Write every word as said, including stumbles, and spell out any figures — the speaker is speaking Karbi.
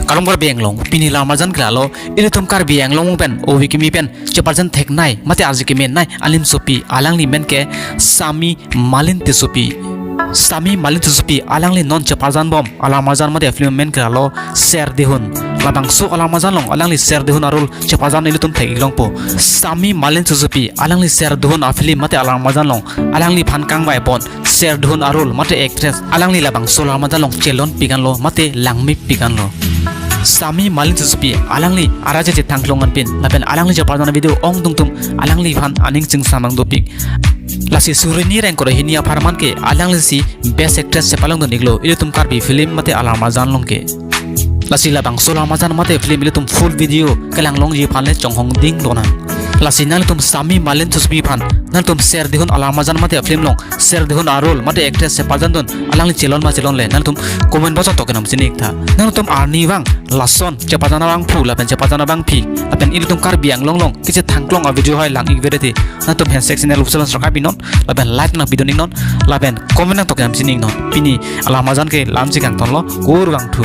Kardom Karbi Anglong, pini alam arjan ke lalo, ilitum Karbi Anglong pen, ove kimi pen, cheparjan theknei, mate arje kemenei, alim sopi, alangli men ke, Sami Malin Tissopi. Sami Malin Tissopi, alangli non cheparjan bom, alam arjan mate film men ke lalo, Sher Dihun. Labangso alam arjan along, alangli Sher Dihun arole, cheparjan ilitum thek-ik longpo. Sami Malin Tissopi, alangli Sher Dihun a film mate alam arjan along, alangliphan kangvai bon, Sher Dihun arole mate actress, alangli labangso alam arjan along chelon pigan lo mate langme pigan lo. Sami Malin Tissopi, alangli araje chethang klong anpin, lapen alangli cheparjan video ongdung atum, alangliphan aning chingsam nangdopik. Lasi suri hini ra ingkoi ra hini apharman ke, alanglisi best actress chepalongdun-iklo, ilitum Karbi film mate alam arjan along ke. Lasi labangso alam arjan mate film ilitum full video kelang longji aphan le chonghong ding lonang. Lasi nangtum Sami Malin Tissopi aphan, nangtum Sher Dihun alam arjan mate film along, Sher Dihun arole mate actress cheparjandun, alangli chelon ma chelonle, nangtum comment box atok kenam chini-iktha. Nangtum arnivang, lason, cheparjan abangphu, lapen cheparjan abangpi, lapen ilitum Karbi Anglong along, kechethang klong a video hai lang-ik vede te, nangtum handshake channel upsilon subscribe pinon, lapen like nangpidun-iknon, lapen comment nangtok kenam chini-iknon. Pini alam arjan ke la-ansi kangtonlo, kurvangthu.